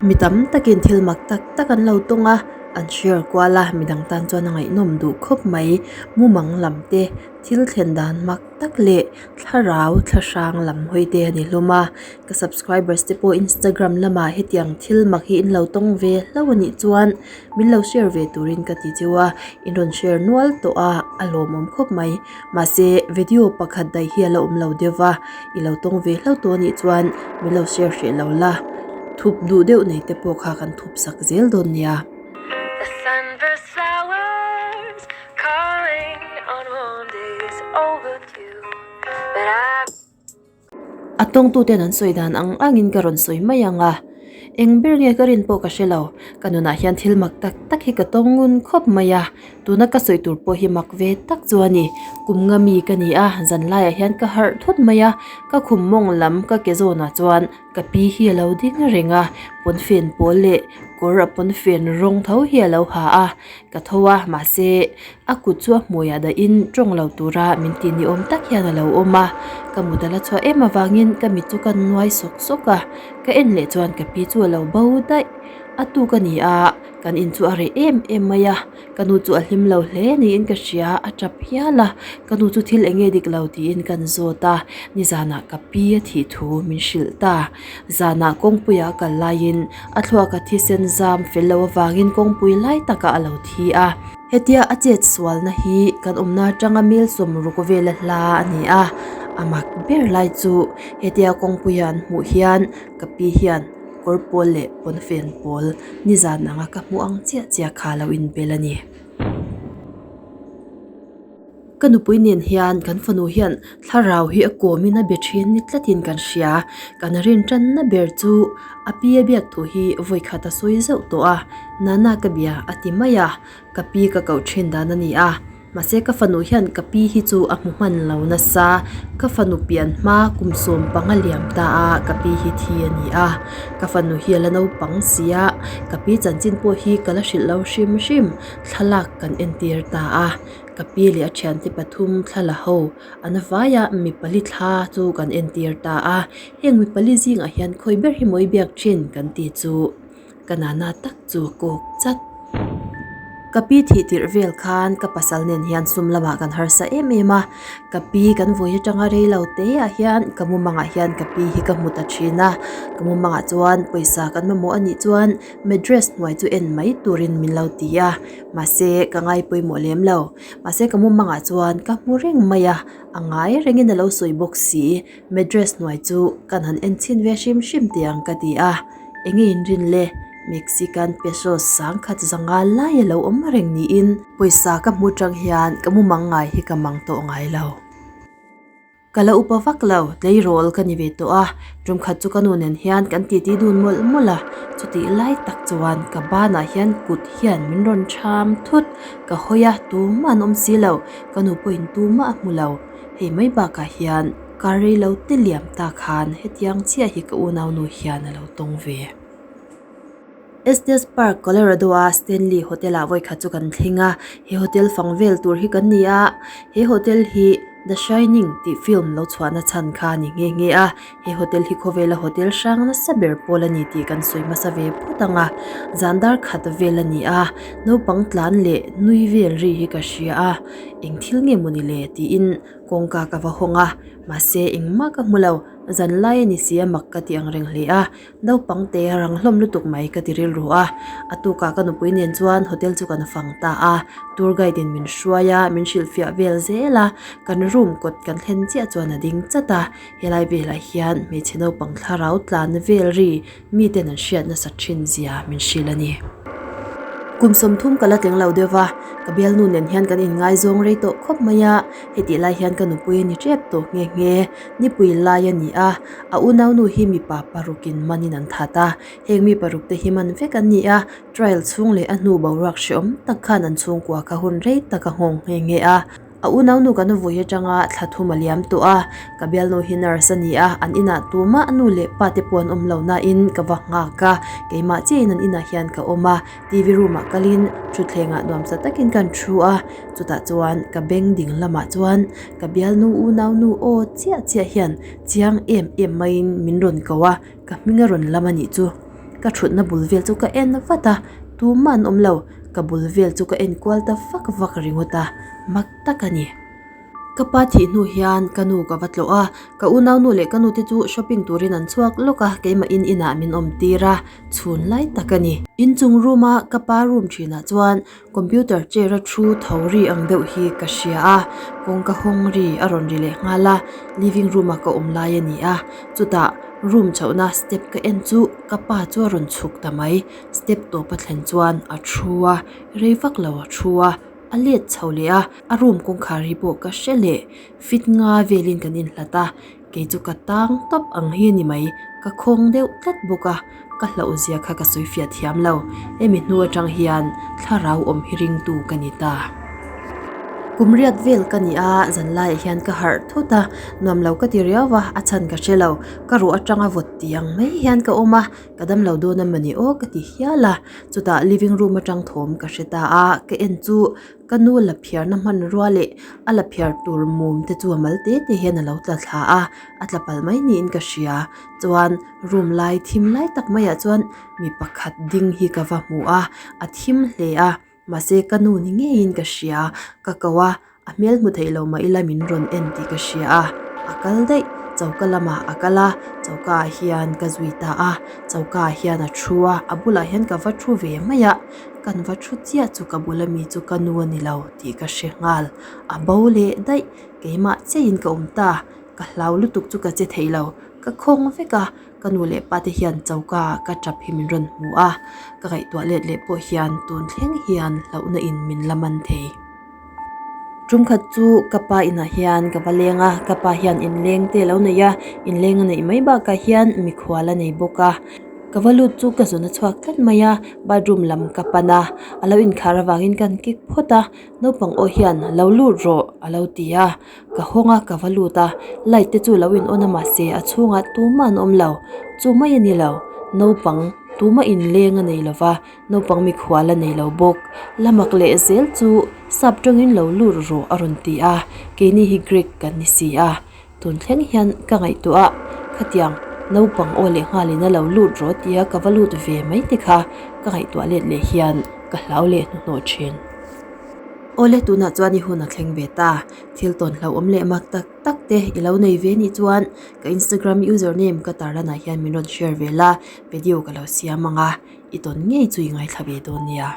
Mi tam takin thil mak tak tak an lo tawng a, an share kual a, midang tan chuan a ngaihnawm duh khawp mai. Mumang lam te, thil thlen dan mak tak leh thlarau thlahrang lam hawi te a ni hlawm a. Ka subscribers te pawh Instagram lamah hetiang thil mak hi in lo tawng ve hlauh a nih chuan min lo share ve turin ka ti cheu a, in rawn share nual tawh a, a lawmawm khawp mai. Mahse video pakhat daih hi a la awm lo deuh va. I lo tawng ve hlauh tawh anih chuan min lo share hreh lo la, thup duh deuh nei te pawh kha kan thup sak zel dawn nia. A tawngtuten an sawi dan ang angin ka rawn sawi mai ang a, eng ber nge ka rin pawh ka hre lo. Ka nunah hian thil mak tak tak hi ka tawng ngun khawp mai a. Tuna ka sawi tur pawh hi mak ve tak chu a ni. Kum nga mi ka ni a, zan laiah hian ka harh thut mai a, ka khum mawng lam ka ke zawnah chuan ka pi hi a lo ding reng a, pawnfen pawl leh kawr a pawnfen rawng tho hi a lo ha a, ka tho a, mahse a kut chu a hmuiah dahin tawng lo tura min ti ni awm tak hian a lo awm a, ka mut a la chhuah em avangin ka mit chu ka nuai sawk sawk a, ka en leh chuan ka pi chu a lo bo daih. A tuk a ni a. Kan in chu a reh em em mai a, ka nu chu a hlim lo hle niin ka hria, a tap hial a, ka nu chu thil eng nge dik lo tiin kan zawt a, nizanah ka pi a thih thu min hrilh ta. Zanah kawngpuia a kal laiin a thluaka thisen zam fel loh avangin kawngpui lai takah a lo thi a. Hetia a chet sualna hi kan awmna atanga mel sawmruk vela hla a ni a, a mak ber lai chu hetia kawngpuia an hmuh hian ka pi hian kawr pawl leh pawnfen pawl nizan anga ka hmuh ang chiah chiah kha lo inbel a ni. Ka nupui nen hian kan fanu hian thlarau hi a kawmin a be thin ni tlatin kan hria. Kan rin tanna ber chu a pi a biak thu hi vawi khat a sawi zauh tawh a, Nana ka bia a ti mai a, ka pi ka koh thin dan a ni a. Mahse ka fanu hian ka pi hi chu a hmu hman lo nasa, ka fanu pian hma kum sawm panga liam ta a ka pi hi thi a ni a, ka fanu hi a la naupang si a, ka pi chanchin pawh hi ka la hrilh lo hrim hrim, thlalak kan entir ta a, ka pi leh a thiante pathum thla la ho an vaia mi pali thla chu kan entir ta a, heng mi pali zingah hian khawi ber hi mawi biak thin kan ti chu. Ka nana tak chu a kawk chat. Ka pi thih tirh vel khan ka pasal nen hian sum lamah kan harsa em em a, ka pi kan vawi atanga rei lo te ah hian ka mumangah hian ka pi hi ka hmu ta thin a, ka mumangah chuan pawisa kan mamawh anih chuan mattress hnuai chu en mai turin min lo ti a, mahse ka ngai pawimawh lem lo, mahse ka mumangah chuan ka hmu reng mai a, a ngai rengin a lo sawi bawk si, mattress hnuai chu kan han en chhin ve hrim hrim teh ang ka ti a. Enge in rin le? Mexican pesos sangkhat zanga lai a lo awm reng niin. Pawisa ka hmu tang hian ka mumang ngai hi ka mang tawh ngai lo. Ka la upa vak lo, tleirawl ka ni ve tawh a, tumkhat chu ka nu nen hian kan titi dun mawlh mawlh a, chutih lai tak chuan ka banah hian kut hian min rawn tham thut, ka hawi a, tumah an awm si lo, ka nu pawhin tumah a hmu lo, hei mai bakah hian. Kar rei lo te liam ta khan hetiang chiah hi ka unaunu hian a lo tawng ve. Estes Park, Colorado-a Stanley Hotel-ah vawikhat chu kan thleng a, he hotel fang vel tur hi kan ni a, he hotel hi The Shining tih film lo chhuahna chhan kha a ni nghe nghe a, he hotel hi khawvela hotel hrang nasa ber pawl a ni tih kan sawi hmasa ve phawt ang a, zan dar khat vel a ni a, naupang tlan leh nui vel ri hi ka hria a, eng thil nge maw ni le tiin Kawngka ka va hawng a, mahse engmah ka hmu lo, zan lai a ni si a mak ka ti ang reng hle a, naupang te a rang hlawm lutuk mai ka ti rilru a, a tukah ka nupui nen chuan hotel chu kan fang ta a, tour guide in min hruai a, min hrilhfiah vel zel a, kan room kawt kan thlen chiah chuan a ding chat a, helai velah hian hmeichhe naupang thlarau tlan vel ri Miten an hriat nasat thin zia min hrilh a ni. Kum 30 ka la tling lo deuh va, ka bialnu nen hian kan inngaizawng rei tawh khawp mai a, hetih lai hian ka nupui a ni tep tawh nghe nghe. Nipui lai a ni a, a unaunu hi mipa parukin manin an that a, heng mi paruk te hi man vek an ni a, trial chhung leh a hnu boruak hreawm tak khan an chhungkua kha hun rei tak a nghawng nghe nghe a. A unaunu kan vui atanga thla thum a liam tawh a, ka bialnu hi nurse a ni a, an inah tumah nu leh pa te pawh an awm lo nain ka va nghak a, keimah chiahin an inah hian ka awm a, TV room ah kalin thutthlengah nuamsa takin kan thu a, chutah chuan ka beng ding lamah chuan ka bialnu unaunu aw chiah chiah hian chiang em em maiin min rawn ko a, ka hming a rawn lam a nih chu. Ka thutna bul vel chu ka en vat a, tumah an awm lo. Ka bul vel chu ka en kual ta vak vak ringawt a, mak tak a ni. Ka pa thih hnu hian ka nu ka va tlawh a, ka unaunu leh ka nu te chu shopping turin an chhuak lawk a, keimahin inah min awm tir a, chhun lai tak a ni. Inchung room a ka pa room thinah chuan Computer chair a thu tho ri ang deuh hi ka hria a, kawngka hawng ri a rawn ri leh nghal a, living room a ka awm lai a ni a, chutah room chhohna step ka en chu ka pa chu a rawn chhuk ta mai, step tawp a thlen chuan a thu a, rei vak lo a thu a, a let chho leh a, a room kawngkhar hi pawh ka hre leh fit nga velin kan inhlat a. Kei chu ka tang tawp ang hi a ni mai, ka khawng deuh tlat bawk a, ka hlauh zia kha ka sawi fiah thiam lo. Hemi hnu atang hian thlarau awm hi ringtu ka ni ta. Kum riat vel ka ni a, zanlaiah hian ka harh thut a, nuam lo ka ti riau va, a chhan ka hre lo. Ka ruh atanga vawt ti ang mai hian ka awm a, ka damlo dawn a mawni aw ka ti hial a. Chutah living room atang thawm ka hre ta a, ka en chu Ka nu la phiarna hmanrua leh a la phiar tur mum te chu a mal te te hian a lo tla thla a, a tla palh mai niin ka hria. Chuan room lai thim lai tak maiah chuan mi pakhat ding hi ka va hmu a, a thim hle a, mahse ka nu ni ngeiin ka hria. Ka ko a, a hmel hmu theih lo mah ila min rawn en tih ka hria a, a kal daih. Choka lamah a kal a, choka ah hian ka zui ta a, choka ah hian a thu a, a bulah hian ka va thu ve mai a. Kan va thu chiah chu ka bula mi chu ka nu a ni lo tih ka hre nghal. A bo leh daih, keimah chiahin ka awm ta. Ka hlau lutuk chu ka che thei lo. Ka khawng vek a, ka nu leh pa te hian choka ka tap hi min rawn hmu a. Ka ngaihtuah let leh pawh hian tun thleng hian hlauhna in min la man thei. Tumkhat chu ka pa inah hian ka va leng a, ka pa hian inleng te a lo nei a, inleng a neih mai bakah hian mikhual a nei bawk a. Ka va lut chu ka zun a chhuak tlat mai a, bathroom lam ka pan a, a lo inkhar avangin ka han kik phawt a, naupang aw hian lo lut rawh a lo ti a, ka hawng a ka va lut a, light te chu lo in on a mahse a chhungah tumah an awm lo, chu mai a ni lo, naupang tumah inleng a nei lova, naupang mikhual a nei lo bawk, la mak leh zel chu sap tawngin lo lut rawh a rawn ti a, keini hi Greek kan ni si a. Tun thleng hian ka ngaihtuah a, khatiang naupang aw leh nghalin a lo lut rawh tia ka va lut ve mai te kha ka ngaihtuah let leh hian ka hlau leh hnuhnawh thin. Awle tunah chuan i hun a thleng ve ta, thil tawn hlauhawm leh mak tak tak te i lo nei ve nih chuan ka Instagram username ka tarlanah hian min rawn share ve la, video ka lo siam ang a, i tawn ngei chu i ngaithla ve dawn nia.